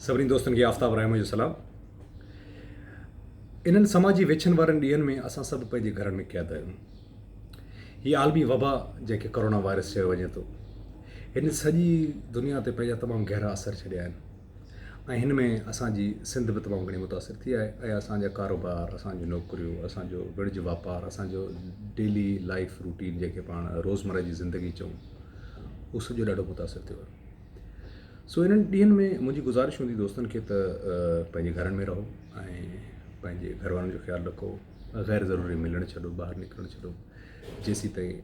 سڀني دوستن کي آفتاب رحم جو سلام. انهن سماجي ويڇن وارن ڏينهن ۾ اسان سڀ پنهنجي گهرن ۾ قيد آهيون. هي عالمي وبا جنهن کي ڪورونا وائرس چيو وڃي ٿو هن سڄي دنيا تي پنهنجا تمام گهرا اثر ڇڏيا آهن ۽ هن ۾ اسان جي سنڌ به تمام گهڻي متاثر ٿي آهي ۽ اسان جا ڪاروبار اسان جون نوڪريون اسان جو وڻج واپار اسان جو ڊيلي لائف روٽين جنهن کي پاڻ روزمره جي زندگي چئون اهو سڄو ڏاڍو متاثر ٿيو آهي. سو انهن ڏينهن ۾ منهنجي گذارش هوندي دوستن کي ته پنهنجي گهرن ۾ رهو ۽ پنهنجي گهر وارن جو خيال رکو غير ضروري ملڻ ڇڏو ٻاهر نڪرڻ ڇڏو جيسين تائين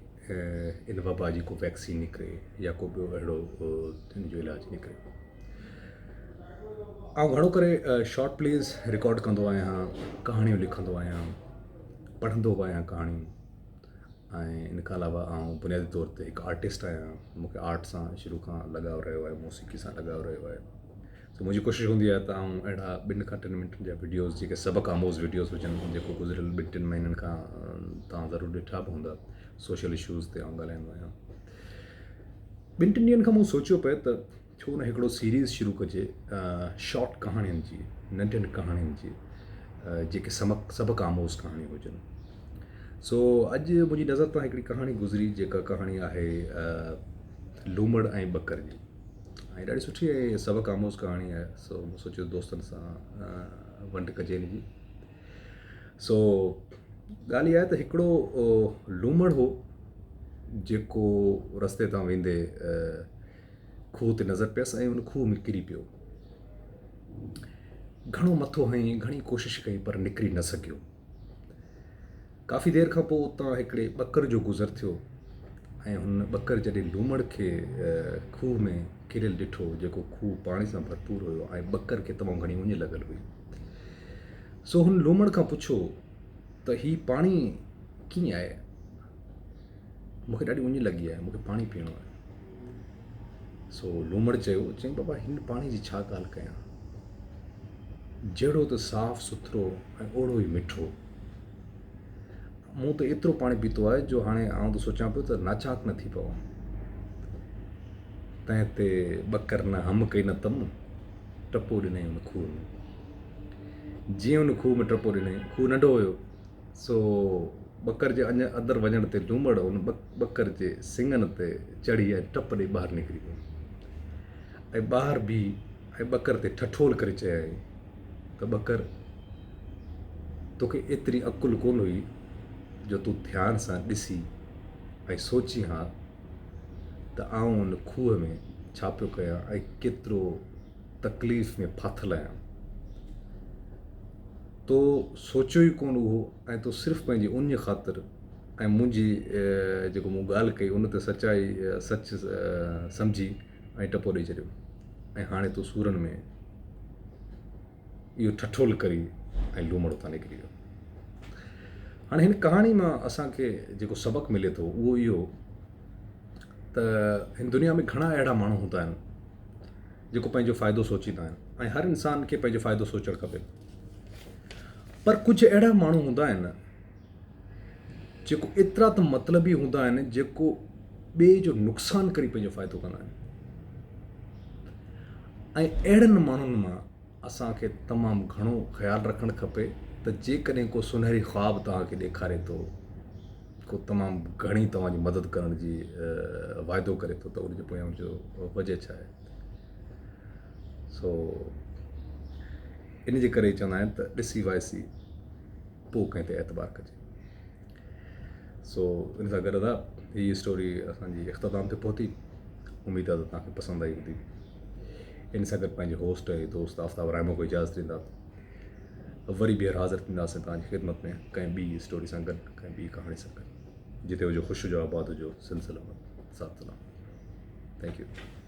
ان وبا جي ڪو ويڪسين نڪري يا ڪو ٻيو اهڙو ان جو علاج نڪري. آئون گهڻو ڪري شارٽ پليز رڪارڊ ڪندو آهيان ڪهاڻيون لکندو آهيان پڙهندو به آهيان ڪهاڻيون ۽ ان کان علاوه آئون بنيادي طور تي هڪ آرٽسٽ آهيان مون کي آرٽ سان شروع کان لڳاء رهيو آهي موسيقي سان لڳاء رهيو آهي سو منهنجي ڪوشش هوندي آهي ته آئون اهڙا ٻن کان ٽن منٽن جا وڊيوز جيڪي سبق آموز وڊيوز هجن جيڪو گذريل ٻن ٽن مهينن کان توهان ضرور ڏٺا به هوندا سوشل اشوز تي آئون ڳالهائيندو آهيان ٻن ٽن ڏينهن کان مون سوچيو پئي ته ڇو نه هڪڙو سيريز شروع ڪجي شارٽ ڪهاڻين جي، ننڍين ڪهاڻين جي جيڪي سمڪ سبق آموز ڪهاڻيون هجن. سو اڄ منهنجي نظر تان هڪڙي ڪهاڻي گذري جيڪا ڪهاڻي آهي لومڙ ۽ ٻڪر جي ۽ ڏاڍي سٺي ۽ سبق آموز ڪهاڻي آهي سو مون سوچيو دوستن سان ونڊ ڪجي ان جي. سو ڳالهه اها آهي ته هڪڙو لومڙ هو جيڪو رستي تان ويندي کوهه تي نظر پيس ۽ ان کوهه ۾ ڪري پيو. گهڻو مٿو هنئي، گهڻي ڪوشش ڪئي پر نڪري نه سگهيو. ڪافي دير کان پوء اتان هڪڙي ٻڪر جو گذر ٿيو ۽ هن ٻڪر جڏهن لومڙ کي کوهه ۾ ڪريل ڏٺو، جيڪو کوهه پاڻي سان ڀرپور هيو ۽ ٻڪر کي تمام گهڻي اڃ لڳل هئي. سو هن لومڙ کان پڇيو ته هي پاڻي ڪيئن آهي؟ مون کي ڏاڍي اڃ لڳي آهي، مون کي پاڻي پيئڻو آهي. سو لومڙ چيو، چيائين بابا هن پاڻي جي ڇا ڳالهه ڪيان، جهڙو ته صاف سٿرو ۽ اوڙو ئي مٺو. مون ته ايترو پاڻي پيتو آهي جو هاڻي آئون ته سوچان پيو ته ناچاڪ نه ٿي پوان. تنهن تي ٻڪر نه هم ڪئي نه تم، ٽپو ڏنائين ان کوهه ۾. جيئن ان کوهه ۾ ٽپو ڏنائين، کوهه ننڍو هيو، سو ٻڪر جي اڃ اندر وڃڻ تي لومڙ ان ٻڪر جي سڱن تي چڙهي ۽ ٽپ ڏئي ٻاهر نڪري ويو ۽ ٻاهر بيهي ۽ ٻڪر تي ٺٺول ڪري چيائين ته ٻڪر توکي ايتري عقل ڪونه هئي جو تون ڌيان سان ڏسي ۽ سوچين ها ته آئون ان کوهه ۾ ڇا پيو ڪيان ۽ ڪيترو تڪليف ۾ ڦاٿل آهيان. تو سوچيو ئي ڪونه اهو ۽ تو صرف پنهنجي اڃ خاطر ۽ منهنجي جيڪو مون ڳالهه ڪئي ان تي سچائي سچ سمجهي ۽ ٽپو ڏئي ڇڏيو ۽ هاڻي تون سورن ۾ اهو ٺٺول ڪري ۽ لومڙ اتان نڪري ويو. هاڻي هن ڪهاڻي مان اسان کي جيڪو سبق ملي ٿو اهو اهو ته هن دنيا ۾ گهڻا اهڙا ماڻهو هوندا آهن جيڪو پنهنجو فائدو سوچيندا آهن ۽ هر انسان کي پنهنجو فائدو سوچڻ کپي پر ڪجهه اهڙا ماڻهو هوندا آهن جيڪو ايترا ته مطلبي هوندا آهن جيڪو ٻئي جو نقصان ڪري پنهنجو فائدو ڪندا آهن ۽ اهڙن ماڻهن مان اسان کي تمام گهڻو خيال رکڻ کپي ته جيڪڏهن ڪو سونهري خواب توهان کي ڏيکاري ٿو، ڪو تمام گهڻي توهان جي مدد ڪرڻ جي واعدو ڪري ٿو ته ان جي پويان ان جو وجه ڇا آهي؟ سو ان جي ڪري چوندا آهن ته ڏسي وائسي پوء ڪنهن تي اعتبار ڪجي. سو ان سان گڏ ادا هي اسٽوري اسان جي اختتام تي پهتي. اميد آ ته توهان کي پسند آئي هوندي. ان سان گڏ پنهنجي هوسٽ ۽ دوست آفتاب رائمو کي اجازت ڏيندا. وري ٻيهر حاضر ٿينداسين توهان جي خدمت ۾ ڪنهن ٻي اسٽوري سان گڏ ڪنهن ٻي ڪهاڻي سان گڏ. جتي هجو خوش هجو آباد هجو سنڌ سلامت ساٿ سلامت. Thank you.